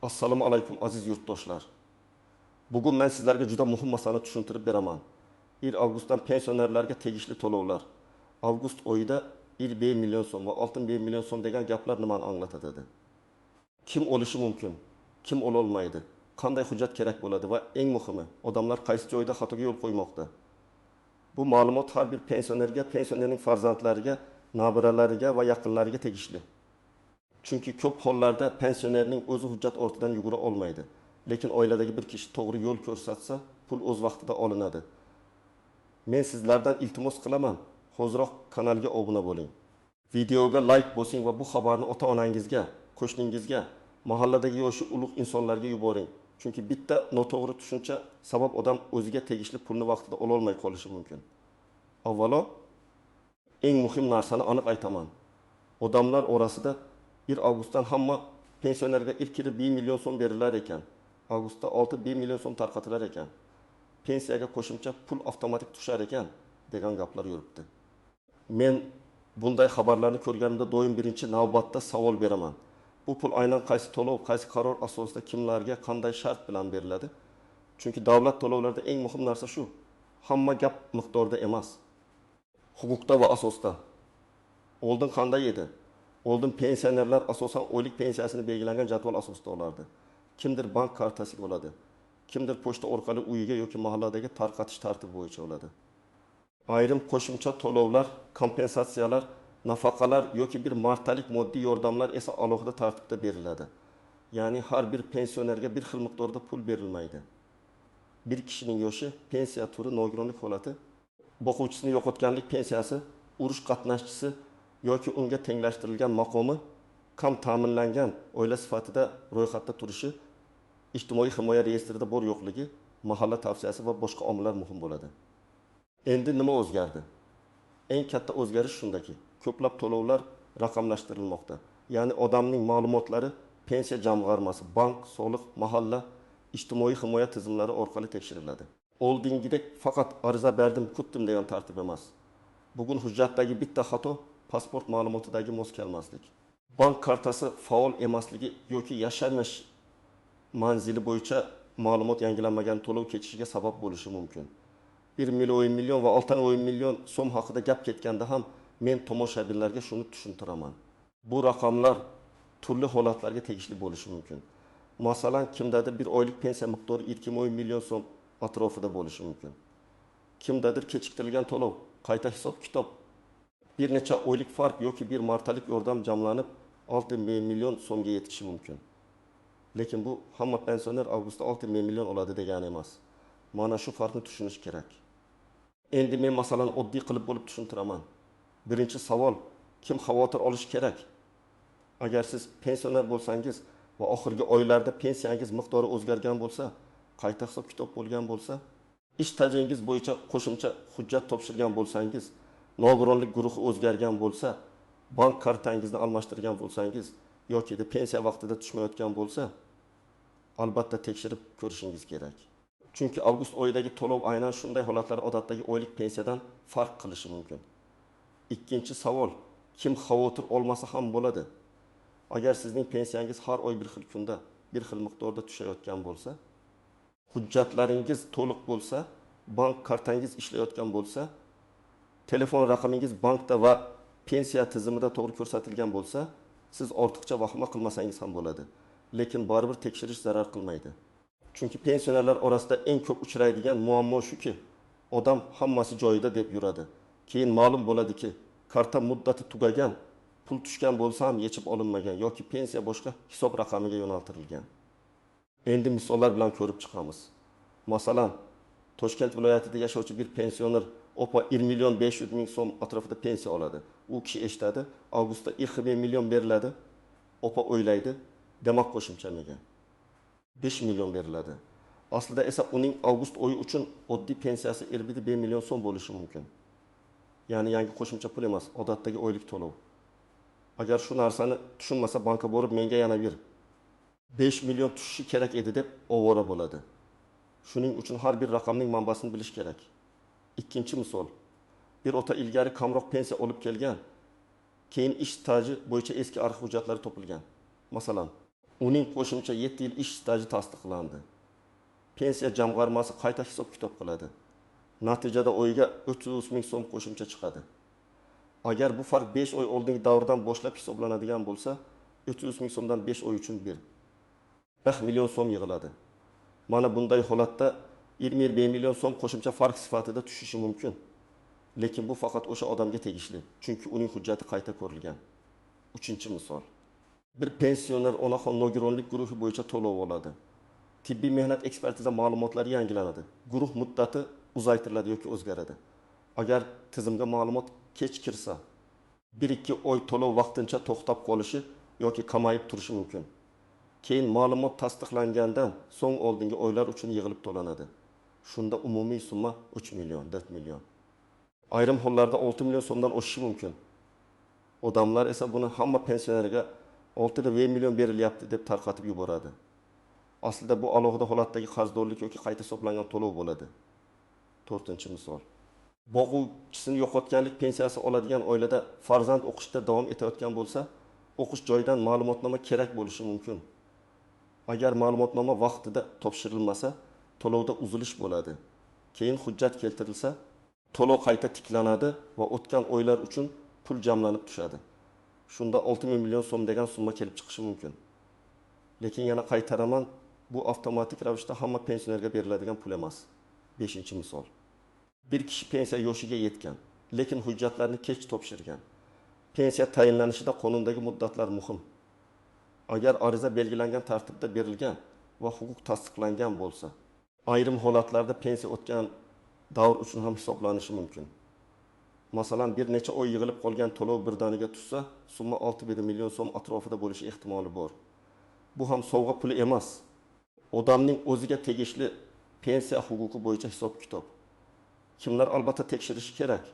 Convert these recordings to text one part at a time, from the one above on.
Assalomu alaykum, aziz yurtdoshlar. Bugun men sizlarga juda muhim masalani tushuntirib beraman. 1 avgustdan pensionerlarga tegishli to'lovlar. Avgust oyida 1,5 million so'm va 6,5 million so'm degan gaplar nimani anglatadi dedi. Kim olishi mumkin, kim ola olmaydi, qanday hujjat kerak bo'ladi va eng muhimi, odamlar qaysi joyda xatoga yo'l qo'ymoqda. Bu ma'lumot har bir pensionerga, pensionerning farzandlariga, nabiralariga va yaqinlariga tegishli. Chunki ko'p hollarda pensionerning o'zi hujjat ortidan yugura olmaydi. Lekin oiladagi bir kishi to'g'ri yo'l ko'rsatsa, pul o'z vaqtida olinadi. Men sizlardan iltimos qilaman, hoziroq kanalga obuna bo'ling. Videoga like bosing va bu xabarni ota-onangizga, qo'shningizga, mahalladagi yoshi ulug' insonlarga yuboring. Chunki bitta noto'g'ri tushuncha sabab odam o'ziga tegishli pulni vaqtida ola olmay qolishi mumkin. Avvalo, eng muhim narsani aniq aytaman. Odamlar orasida 1 avgustdan hamma pensionerga ilk kirib 1 million so'm berilar ekan. Avgustda 6,5 million so'm tarqatilar ekan. Pensiyaga qo'shimcha pul avtomatik tushar ekan degan gaplar yuribdi. Men bunday xabarlarni ko'rganimda doim birinchi navbatda savol beraman. Bu pul aynan qaysi to'lov, qaysi qaror asosida kimlarga qanday shart bilan beriladi? Chunki davlat to'lovlarida eng muhim narsa shu. Hamma gap miqdorda emas. Huquqda va asosda. Oldin qanday edi? Oldin pensionerlar asosan oylik pensiyasini belgilangan jadval asosida olardi. Kimdir bank kartasiga oladi, kimdir pochta orqali uyiga yoki mahalladagi tarqatish tartibi bo'yicha oladi. Ayrim qo'shimcha to'lovlar, kompensatsiyalar, nafaqalar yoki bir martalik moddiy yordamlar esa alohida tartibda beriladi. Ya'ni har bir pensionerga bir xil miqdorda pul berilmaydi. Bir kishining yoshi, pensiya turi, nogironlik holati, boquvchisini yo'qotganlik pensiyasi, urush qatnashchisi yoki unga tenglashtirilgan maqomi, kam ta'minlangan oila sifatida ro'yxatda turishi, ijtimoiy himoya reyestrida bor yo'qligi, mahalla tavsiyasi va boshqa omillar muhim bo'ladi. Endi nima o'zgardi? Eng katta o'zgarish shundaki, ko'plab to'lovlar raqamlashtirilmoqda. Ya'ni odamning ma'lumotlari pensiya jamg'armasi, bank, soliq, mahalla, ijtimoiy himoya tizimlari orqali tekshiriladi. Oldingidek faqat ariza berdim, kutdim degan tartib emas. Bugun hujjatdagi bitta xato pasport ma'lumotidagi mos kelmaslik, bank kartasi faol emasligi yoki yashanish manzili bo'yicha ma'lumot yangilanmagan to'lov kechishiga sabab bo'lishi mumkin. 1 million va 6,5 million so'm haqida gap ketganda ham men tomoshabinlarga shuni tushuntiraman. Bu raqamlar turli holatlarga tegishli bo'lishi mumkin. Masalan, kimdadir bir oylik pensiya miqdori 2,5 million so'm atrofida bo'lishi mumkin. Kimdadir kechiktirilgan to'lov, qayta hisob-kitob, bir necha oylik farq yoki bir martalik yordam jamlanib 6 million so'mga yetishi mumkin. Lekin bu hamma pensioner avgustda 6 million oladi degani emas. Mana shu farqni tushunish kerak. Endi men masalani oddiy qilib bo'lib tushuntiraman. Birinchi savol, kim xavotir olish kerak? Agar siz pensioner bo'lsangiz va oxirgi oylarda pensiyangiz miqdori o'zgargan bo'lsa, qayta hisob-kitob bo'lgan bo'lsa, ish tajribingiz bo'yicha qo'shimcha hujjat topshirgan bo'lsangiz, nogironlik guruhi o'zgargan bo'lsa, bank kartangizni almashtirgan bo'lsangiz yoki pensiya vaqtida tushmayotgan bo'lsa, albatta tekshirib ko'rishingiz kerak. Chunki avgust oyidagi to'lov aynan shunday holatlar odatdagi oylik pensiyadan farq qilishi mumkin. Ikkinchi savol, kim xavotir olmasa ham bo'ladi? Agar sizning pensiyangiz har oy bir xil kunda, bir xil miqdorda tushayotgan bo'lsa, hujjatlaringiz to'liq bo'lsa, bank kartangiz ishlayotgan bo'lsa, telefon raqamingiz bankda va pensiya tizimida to'g'ri ko'rsatilgan bo'lsa, siz ortiqcha vahima qilmasangiz ham bo'ladi. Lekin baribir tekshirish zarar qilmaydi. Chunki pensionerlar orasida eng ko'p uchraydigan muammo shuki, odam hammasi joyida deb yuradi. Keyin ma'lum bo'ladiki, karta muddati tugagan, pul tushgan bo'lsa ham yechib olinmagan yoki pensiya boshqa hisob raqamiga yo'naltirilgan. Endi misollar bilan ko'rib chiqamiz. Masalan, Toshkent viloyatida yashovchi bir pensioner opa 1 million 500 ming so'm atrofida pensiya oladi. U kishi eshitadi, avgustda 2 million beriladi. Opa o'ylaydi, demak qo'shimcha nega 5 million beriladi. Aslida esa uning avgust oyi uchun oddiy pensiyasi 1,5 million so'm bo'lishi mumkin. Ya'ni yangi qo'shimcha pul emas, odatdagi oylik to'lov. Agar shu narsani tushunmasa, bankka borib menga yana bir 5 million tushishi kerak edi deb ovora bo'ladi. Shuning uchun har bir raqamning manbasini bilish kerak. Ikkinchi misol. Bir ota ilgari kamroq pensiya olib kelgan, keyin ish staji bo'yicha eski arxiv hujjatlari topilgan. Masalan, Uning qo'shimcha 7 yil ish staji tasdiqlandi. Pensiya jamg'armasi qayta hisob-kitob qiladi. Natijada oyiga 30 ming so'm qo'shimcha chiqadi. Agar bu farq 5 oy oldingi davrdan boshlab hisoblanadigan bo'lsa, 30 ming so'mdan 5 oy uchun 1 million so'm yig'iladi. Mana bunday holatda 25 million so'm qo'shimcha farq sifatida tushishi mumkin. Lekin bu faqat o'sha odamga tegishli, chunki uning hujjati qayta ko'rilgan. 3-misol. Bir pensioner onaxon nogironlik guruhi bo'yicha to'lov oladi. Tibbiy mehnat ekspertiza ma'lumotlari yangilanadi. Guruh muddati uzaytiriladi yoki o'zgaradi. Agar tizimga ma'lumot kech kirsa, 1-2 oy to'lov vaqtincha to'xtab qolishi yoki kamayib turishi mumkin. Keyin ma'lumot tasdiqlangandan so'ng oldingi oylar uchun yig'ilib to'lanadi. Shunda umumiy summa 3 million, 4 million. Ayrim hollarda 6 million so'mdan oshishi mumkin. Odamlar esa buni hamma pensionerga 6,5 million berilyapti deb tarqatib yuboradi. Aslida bu alohida holatdagi qarzdorlik yoki qayta hisoblangan to'lov bo'ladi. 4-misol. Boquvchisini yo'qotganlik pensiyasi oladigan oilada farzand o'qishda davom etayotgan bo'lsa, o'qish joyidan ma'lumotnoma kerak bo'lishi mumkin. Agar ma'lumotnoma vaqtida topshirilmasa, to'lovda uzilish bo'ladi. Keyin hujjat keltirilsa, to'lov qayta tiklanadi va o'tgan oylar uchun pul jamlanib tushadi. Shunda 6 million so'm degan summa kelib chiqishi mumkin. Lekin yana qaytaraman, bu avtomatik ravishda hamma pensionerga beriladigan pul emas. 5-misol. Bir kishi pensiya yoshiga yetgan, lekin hujjatlarni kech topshirgan. Pensiya tayinlanishida qonundagi muddatlar muhim. Agar ariza belgilangan tartibda berilgan va huquq tasdiqlangan bo'lsa, ayrim holatlarda pensiya o'tgan davr uchun ham hisoblanishi mumkin. Masalan, bir necha oy yig'ilib qolgan to'lov birdaniga tushsa, summa 6,5 million so'm atrofida bo'lishi ehtimoli bor. Bu ham sovg'a puli emas. Odamning o'ziga tegishli pensiya huquqi bo'yicha hisob-kitob. Kimlar albatta tekshirishi kerak?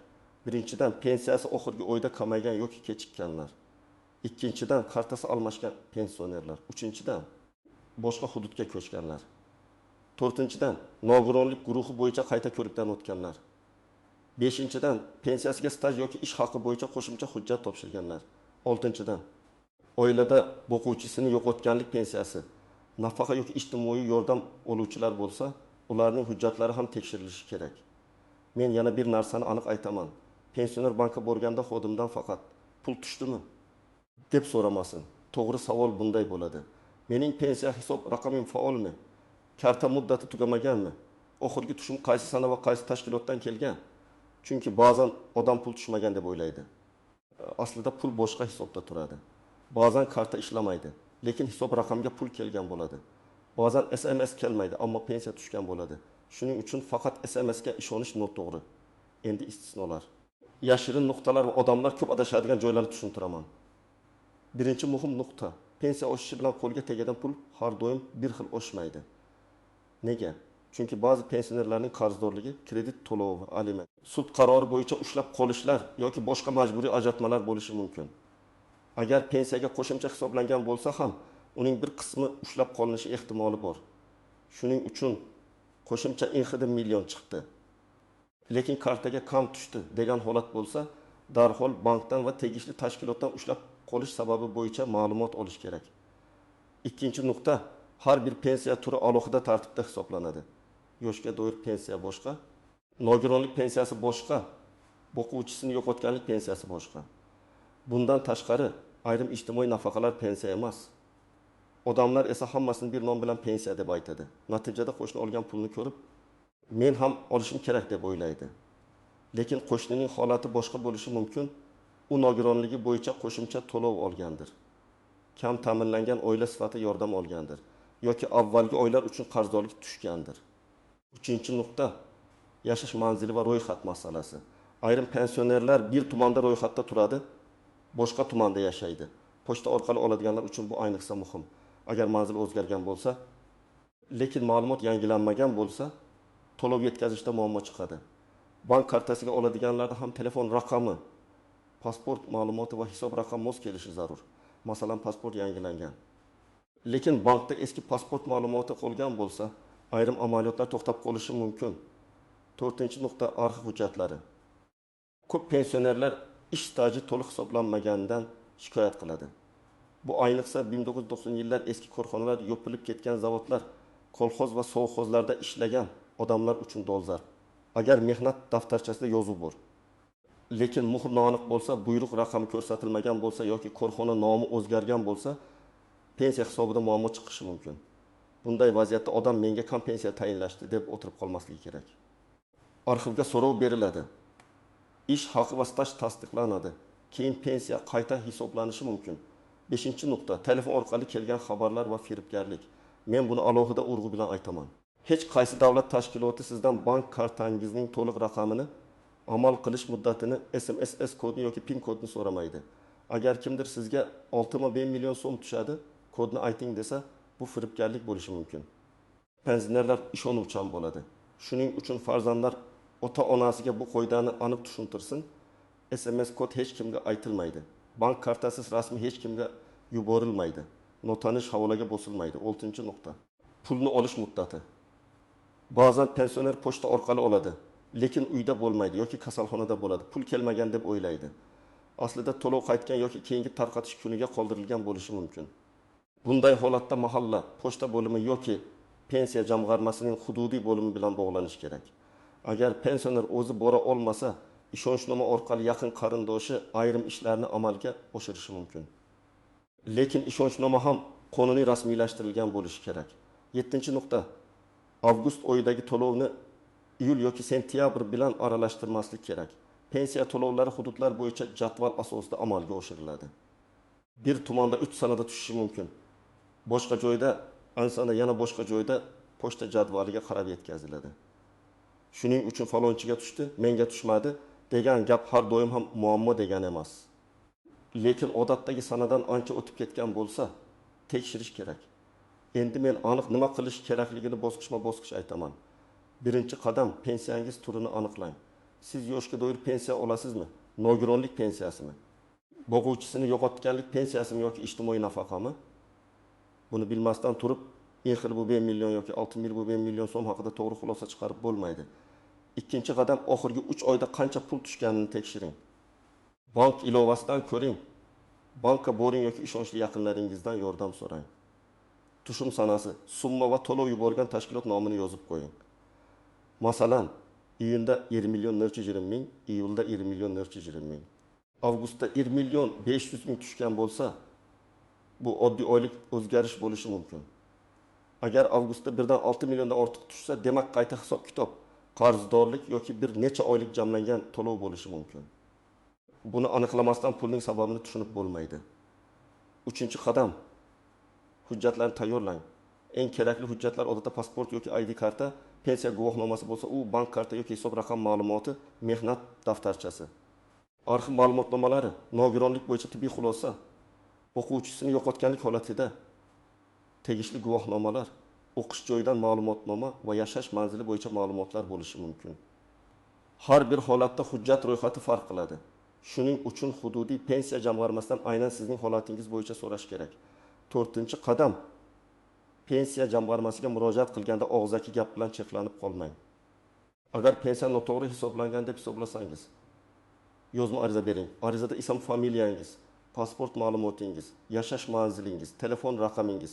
Birinchidan, pensiyasi oxirgi oyda kamaygan yoki kechikkanlar. Ikkinchidan, kartasi almashgan pensionerlar. Uchinchidan, boshqa hududga ko'chganlar. To'rtinchidan, nogironlik guruhi bo'yicha qayta ko'rikdan o'tganlar. 5-dan, pensiyasiga staj yoki ish haqi bo'yicha qo'shimcha hujjat topshirganlar. 6-dan, oilada boquvchisini yo'qotganlik pensiyasi, nafaqa yoki ijtimoiy yordam oluvchilar bo'lsa, ularning hujjatlari ham tekshirilishi kerak. Men yana bir narsani aniq aytaman. Pensioner bankka borganda xodimdan faqat pul tushdimi deb so'ramasin. To'g'ri savol bunday bo'ladi. Mening pensiya hisob raqamim faolmi? Karta muddati tugamaganmi? Oxirgi tushum qaysi sana va qaysi tashkilotdan kelgan? Chunki ba'zan odam pul tushmagan deb o'ylaydi. Aslida pul boshqa hisobda turadi. Ba'zan karta ishlamaydi, lekin hisob raqamga pul kelgan bo'ladi. Ba'zan SMS kelmaydi, ammo pensiya tushgan bo'ladi. Shuning uchun faqat SMS ga ishonish noto'g'ri. Endi istisnolar. Yashirin nuqtalar va odamlar ko'p adashadigan joylarni tushuntiraman. Birinchi muhim nuqta, pensiya oshishi bilan qo'lga tegadigan pul har doim bir xil oshmaydi. Nega? Chunki ba'zi pensionerlarning qarzdorligi kredit to'lovi, aliment, sud qarori bo'yicha ushlab qolishlar yoki boshqa majburiy ajratmalar bo'lishi mumkin. Agar pensiyaga qo'shimcha hisoblangan bo'lsa ham, uning bir qismi ushlab qolinishi ehtimoli bor. Shuning uchun qo'shimcha inxida million chiqdi, lekin kartaga kam tushdi degan holat bo'lsa, darhol bankdan va tegishli tashkilotdan ushlab qolish sababi bo'yicha ma'lumot olish kerak. Ikkinchi nuqta, har bir pensiya turi alohida tartibda hisoblanadi. Yoshga doir pensiya boshqa, nogironlik pensiyasi boshqa, boquvchisini yo'qotganlik pensiyasi boshqa. Bundan tashqari ayrim ijtimoiy nafaqalar pensiya emas. Odamlar esa hammasini bir nom bilan pensiya deb aytadi. Natijada qo'shni olgan pulni ko'rib, men ham olishim kerak deb o'ylaydi. Lekin qo'shnining holati boshqa bo'lishi mumkin. U nogironligi bo'yicha qo'shimcha to'lov olgandir. Kam ta'minlangan oila sifatida yordam olgandir yoki avvalgi oylar uchun qarzdorlik tushgandir. 3-nuqta, yashash manzili va ro'yxat masalasi. Ayrim pensionerlar bir tumanda ro'yxatda turadi, boshqa tumanda yashaydi. Pochta orqali oladiganlar uchun bu ayniqsa muhim. Agar manzil o'zgargan bo'lsa, lekin ma'lumot yangilanmagan bo'lsa, to'lov yetkazishda muammo chiqadi. Bank kartasiga oladiganlarda ham telefon raqami, pasport ma'lumoti va hisob raqami mos kelishi zarur. Masalan, pasport yangilangan, lekin bankda eski pasport ma'lumoti qolgan bo'lsa, ayrim amaliyotlar to'xtab qolishi mumkin. 4-nuqta, arxiv hujjatlari. Ko'p pensionerlar ish staji to'liq hisoblanmaganidan shikoyat qiladi. Bu ayniqsa 1990-yillar eski korxonalar, yopilib ketgan zavodlar, kolxoz va sovxozlarda ishlagan odamlar uchun dolzarb. Agar mehnat daftarchasida yozuv bor, lekin muhr noaniq bo'lsa, buyruq raqami ko'rsatilmagan bo'lsa yoki korxona nomi o'zgargan bo'lsa, pensiya hisobida muammo chiqishi mumkin. Bunday vaziyatda odam menga kam pensiya tayinlashdi deb o'tirib qolmasligi kerak. Arxivga so'rov beriladi. Ish haqi va staj tasdiqlanadi. Keyin pensiya qayta hisoblanishi mumkin. 5-nuqta. Telefon orqali kelgan xabarlar va firibgarlik. Men buni alohida urg'u bilan aytaman. Hech qaysi davlat tashkiloti sizdan bank kartangizning to'liq raqamini, amal qilish muddatini, SMS kodini yoki PIN kodini so'ramaydi. Agar kimdir sizga 6,5 million so'm tushadi, kodni ayting desa, bu firibgarlik bo'lishi mumkin. Pensionerlar ishonuvchan bo'ladi. Shuning uchun farzandlar ota-onasiga bu qoidani aniq tushuntirsin. SMS kod hech kimga aytilmaydi. Bank kartasiz rasmi hech kimga yuborilmaydi. Notanish havolaga bosilmaydi. 6-nuqta. Pulni olish muddati. Ba'zan pensioner pochta orqali oladi, lekin uyda bo'lmaydi yoki kasalxonada bo'ladi. Pul kelmagan deb o'ylaydi. Aslida to'lov qaytgan yoki keyingi tarqatish kuniga qoldirilgan bo'lishi mumkin. Bunday holatda mahalla, pochta bo'limi yoki pensiya jamg'armasining hududiy bo'limi bilan bog'lanish kerak. Agar pensioner o'zi bora olmasa, ishonchnoma orqali yaqin qarindoshi ayrim ishlarni amalga oshirishi mumkin. Lekin ishonchnoma ham qonuniy rasmiylashtirilgan bo'lishi kerak. 7-nuqta. Avgust oyidagi to'lovni iyul yoki sentyabr bilan aralashtirmaslik kerak. Pensiya to'lovlari hududlar bo'yicha jadval asosida amalga oshiriladi. Bir tumanda 3 sanada tushishi mumkin. Boshqa joyda, ansana yana boshqa joyda pochta jadvaliga qarab yetkaziladi. Shuning uchun falonchiga tushdi, menga tushmadi degan gap har doim ham muammo degani emas. Lekin odatdagi sanadan ancha o'tib ketgan bo'lsa, tekshirish kerak. Endi men aniq nima qilish kerakligini bosqichma-bosqich aytaman. Birinchi qadam pensiyangiz turini aniqlang. Siz yoshga doir pensiya olasizmi? Nogironlik pensiyasimi? Boquvchisini yo'qotganlik pensiyasimi yoki ijtimoiy nafaqami? Buni bilmasdan turib, 1 bu 5 million yoki 6,5 million so'm haqida to'g'ri xulosa chiqarib bo'lmaydi. Ikkinchi qadam oxirgi 3 oyda qancha pul tushganini tekshiring. Bank ilovasidan ko'ring. Bankka boring yoki ishonchli yaqinlaringizdan yordam so'rang. Tushum sanasi, summa va to'lov yuborgan tashkilot nomini yozib qo'ying. Masalan, iyunda 1 million 420 ming, iyulda 1 million 420 ming. Avgustda 1 million 500 ming tushgan bo'lsa, bu oddiy oylik o'zgarish bo'lishi mumkin. Agar avgustda birdan 6 milliondan ortiq tushsa, demak qayta hisob-kitob, qarzdorlik yoki bir necha oylik jamlangan to'lov bo'lishi mumkin. Buni aniqlamasdan pulning sababini tushunib bo'lmaydi. 3-qadam. Hujjatlarni tayyorlang. Eng kerakli hujjatlar odatda pasport yoki ID karta, pensiya guvohnomasi bo'lsa, u bank karta yoki hisob raqam ma'lumoti, mehnat daftarchasi. Arxiv ma'lumotnomalari, nogironlik bo'yicha tibbiy xulosa, o'quvchisini yo'qotganlik holatida tegishli guvohnomalar, o'qish joyidan ma'lumotnoma va yashash manzili bo'yicha ma'lumotlar bo'lishi mumkin. Har bir holatda hujjat ro'yxati farq qiladi. Shuning uchun hududiy pensiya jamg'armasidan aynan sizning holatingiz bo'yicha so'rash kerak. 4-qadam. Pensiya jamg'armasiga murojaat qilganda og'zaki gap bilan cheklanib qolmang. Agar pensiya noto'g'ri hisoblangan deb hisoblasangiz, yozma ariza bering. Arizada ism, familiyangiz, pasport ma'lumotingiz, yashash manzilingiz, telefon raqamingiz,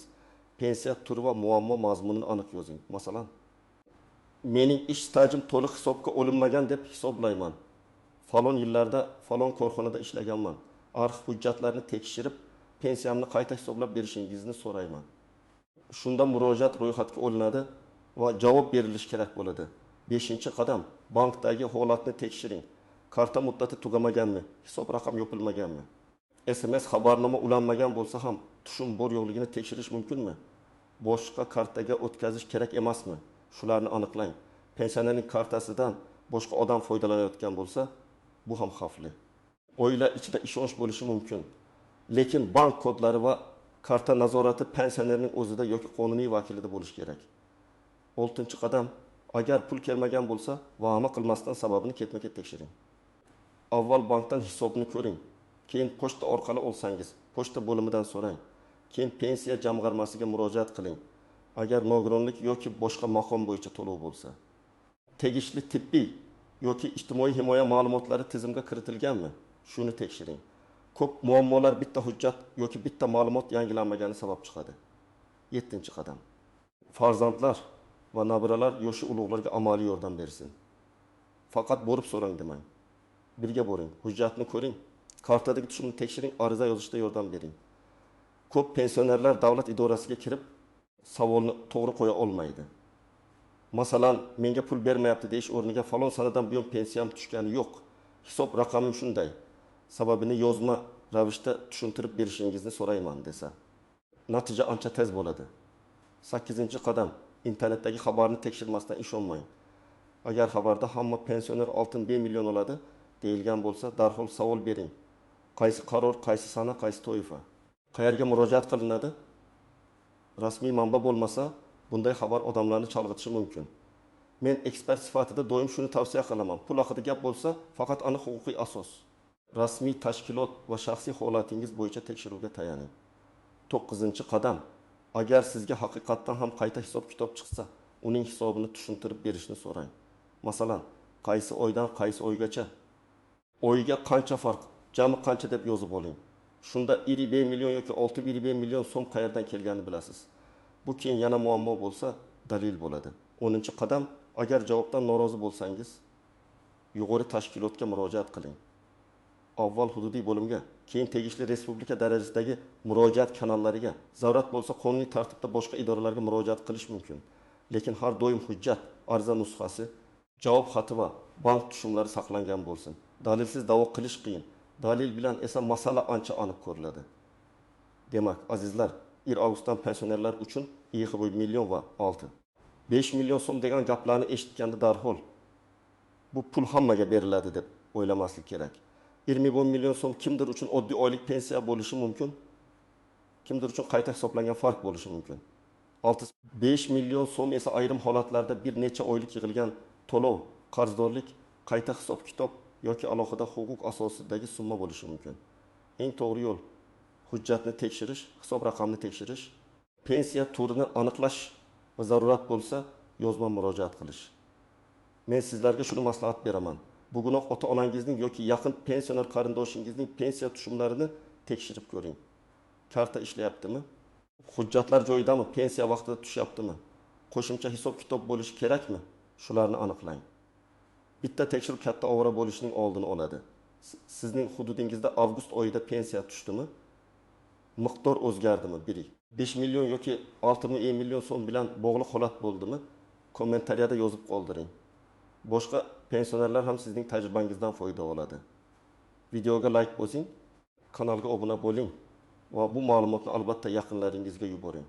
pensiya turi va muammo mazmunini aniq yozing. Masalan, mening ish stajim to'liq hisobga olinmagan deb hisoblayman. Falon yillarda falon korxonada ishlaganman. Arxiv hujjatlarini tekshirib, pensiyamni qayta hisoblab berishingizni so'rayman. Shunda murojaat ro'yxatga olinadi va javob berilishi kerak bo'ladi. 5-qadam. Bankdagi holatni tekshiring. Karta muddati tugamaganmi? Hisob raqam yopilmaganmi? SMS xabarnoma ulanmagan bo'lsa ham tushum bor yo'qligini tekshirish mumkinmi? Boshqa kartaga o'tkazish kerak emasmi? Shularni aniqlang. Pensionerning kartasidan boshqa odam foydalanayotgan bo'lsa, bu ham xavfli. Oila ichida ishonch bo'lishi mumkin. Lekin bank kodlari va karta nazorati pensionerning o'zida yoki qonuniy vakilida bo'lishi kerak. 6-qadam. Agar pul kelmagan bo'lsa, vahima qilmasdan sababini ketma-ket tekshiring. Avval bankdan hisobni ko'ring. Keyin pochta orqali olsangiz, pochta bo'limidan so'rang. Keyin pensiya jamg'armasiga murojaat qiling. Agar nogironlik yoki boshqa maqom bo'yicha to'lov bo'lsa. Tegishli tibbiy yoki ijtimoiy himoya ma'lumotlari tizimga kiritilganmi? Shuni tekshiring. Ko'p muammolar bitta hujjat yoki bitta ma'lumot yangilanmagani sabab chiqadi. 7-qadam. Farzandlar va nabiralar yoshi ulug'larga amaliy yordam bersin. Faqat borib so'rang demang. Birga boring, hujjatni ko'ring, kartadagi tushumni tekshiring, ariza yozishda yordam bering. Ko'p pensionerlar davlat idorasiga kirib savolni to'g'ri qo'ya olmaydi. Masalan, menga pul bermayapti deyish o'rniga falon sanadan buyon pensiyam tushgani yo'q. Hisob raqamim shunday. Sababini yozma ravishda tushuntirib berishingizni so'rayman desa, natija ancha tez bo'ladi. 8-qadam. Internetdagi xabarni tekshirmasdan ishonmang. Agar xabarda hamma pensioner 6,5 million oladi deyilgan bo'lsa, darhol savol bering. Qaysi qaror, qaysi sana, qaysi toifa? Qayerga murojaat qilinadi? Rasmiy manba bo'lmasa, bunday xabar odamlarni chalg'itishi mumkin. Men ekspert sifatida doim shuni tavsiya qilaman. Pul haqida gap bo'lsa, faqat aniq huquqiy asos, rasmiy tashkilot va shaxsiy holatingiz bo'yicha tekshiruvga tayaning. 9-qadam. Agar sizga haqiqatdan ham qayta hisob-kitob chiqsa, uning hisobini tushuntirib berishni so'rang. Masalan, qaysi oydan qaysi oygacha, oyga qancha farq, jami qancha deb yozib oling. Shunda 1,5 million yoki 6,5 million so'm qayerdan kelganini bilasiz. Bu keyin yana muammo bo'lsa, dalil bo'ladi. 10-qadam. Agar javobdan norozi bo'lsangiz, yuqori tashkilotga murojaat qiling. Avval hududiy bo'limga, keyin tegishli respublika darajasidagi murojaat kanallariga, zarurat bo'lsa qonuniy tartibda boshqa idoralarga murojaat qilish mumkin. Lekin har doim hujjat, ariza nusxasi, javob xati va bank tushumlari saqlangan bo'lsin. Dalilsiz da'vo qilish qiyin. Dalil bilan esa masala ancha aniq ko'riladi. Demak, azizlar, 1 avgustdan pensionerlar uchun 2,5 million va 6,5 million so'm degan gaplarni eshitganda darhol bu pul hammaga beriladi deb o'ylamaslik kerak. 21 million so'm kimdir uchun oddiy oylik pensiya bo'lishi mumkin, kimdir uchun qayta hisoblangan farq bo'lishi mumkin. 6,5 million so'm esa ayrim holatlarda bir necha oylik yig'ilgan to'lov, qarzdorlik, qayta hisob-kitob yoki alohida huquq asosidagi summa bo'lishi mumkin. Eng to'g'ri yo'l hujjatni tekshirish, hisob raqamini tekshirish, pensiya turini aniqlash va zarurat bo'lsa yozma murojaat qilish. Men sizlarga shuni maslahat beraman. Bugunoq ota-onangizning yoki yaqin pensioner qarindoshingizning pensiya tushumlarini tekshirib ko'ring. Karta ishlayaptimi? Hujjatlar joyidami? Pensiya vaqtida tushyaptimi? Qo'shimcha hisob-kitob bo'lishi kerakmi? Shularni aniqlang. Bitta tekshiruv katta ovora bo'lishining oldini oladi. Sizning hududingizda avgust oyida pensiya tushdimi? Miqdor o'zgardimi? Biri 5 million yoki 6,5 million so'm bilan bog'liq holat bo'ldimi? Kommentariyada yozib qoldiring. Boshqa pensionerlar ham sizning tajribangizdan foyda oladi. Videoga like bosing, kanalga obuna bo'ling va bu ma'lumotni albatta yaqinlaringizga yuboring.